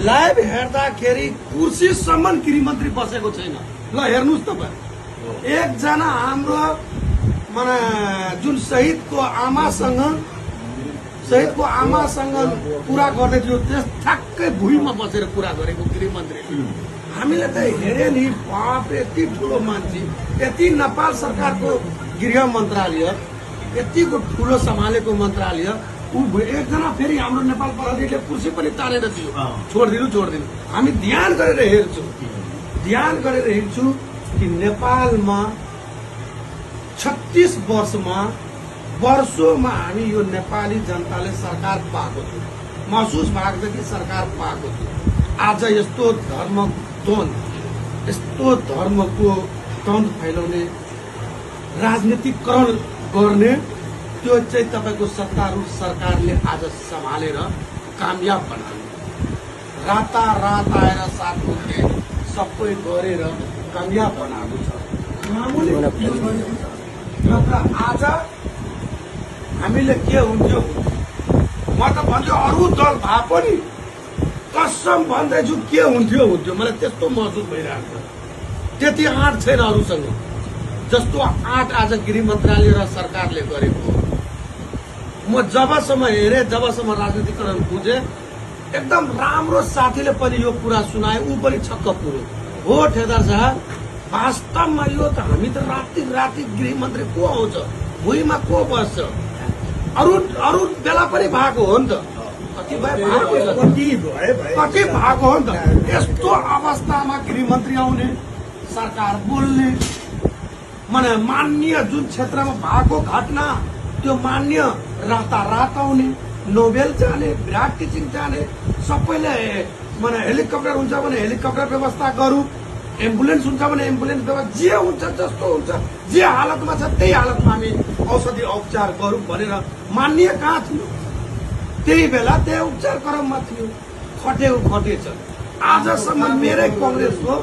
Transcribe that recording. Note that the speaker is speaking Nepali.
लाइभ हेर्दाखेरि कुर्सीसम्म गृहमन्त्री बसेको छैन। ल हेर्नुहोस् तपाईँ, एकजना हाम्रो माने जुन शहीदको आमासँग कुरा गर्दै थियो त्यस ठ्याक्कै भुइँमा बसेर कुरा गरेको गृहमन्त्रीले हामीले त हेरे नि, बाप यति ठुलो मान्छे, यति नेपाल सरकारको गृह मन्त्रालय, यतिको ठुलो सम्हालेको मन्त्रालय, ऊ एकजना फेरि हाम्रो नेपाल प्रहरीले कुर्सी पनि तानेर दियो, छोडिदिनु। हामी ध्यान गरेर हेर्छु कि नेपालमा 36 वर्षोमा हामी यो नेपाली जनताले सरकार पाएको थियो, महसुस भएको थियो कि सरकार पाएको थियो। आज यस्तो धर्मको द्वन्द फैलाउने, राजनीतिकरण गर्ने त्यो चाहिँ तपाईको सत्तारूढ सरकारले आज सम्हालेर कामयाब बनायो। रातारात आएर साथले सबै गरेर कामयाब बनाएको छ। आज हामीले के हुन्थ्यो, म त भन्छु अरू दल भए पनि कसम भन्दैछु के हुन्थ्यो, मलाई त्यस्तो महसुस भइरहेको छ। त्यति आँट छैन अरूसँग जस्तो आँट आज गृह मन्त्रालय र सरकारले गरेको। म जबसम्म हेरेँ, जबसम्म राजनीतिकरण बुझे, एकदम राम्रो साथीले पनि यो कुरा सुनाए, ऊ पनि छक्क पुरो हो। ठेदार साहब, वास्तवमा यो त हामी त राति गृहमन्त्री को आउँछ, भुइँमा को बस्छ, अरू बेला पनि भएको हो नि त, कति भएको हो नि त। यस्तो अवस्थामा गृहमन्त्री आउने, सरकार बोल्ने, माने मान्य जुन क्षेत्रमा भएको घटना त्यो मान्य रातारात आउने, नोबेल जाने, विराट टिचिङ जाने, सबैले माने हेलिकप्टर हुन्छ भने हेलिकप्टर व्यवस्था गरौँ, एम्बुलेन्स हुन्छ भने एम्बुलेन्स व्यवस्था, जे हुन्छ जस्तो हुन्छ, जे हालतमा छ त्यही हालतमा हामी औषधि उपचार गरौँ भनेर मान्य कहाँ थियो, त्यही बेला त्यही उपचार क्रममा थियो। खटेको खटेछ। आजसम्म मेरै कङ्ग्रेसको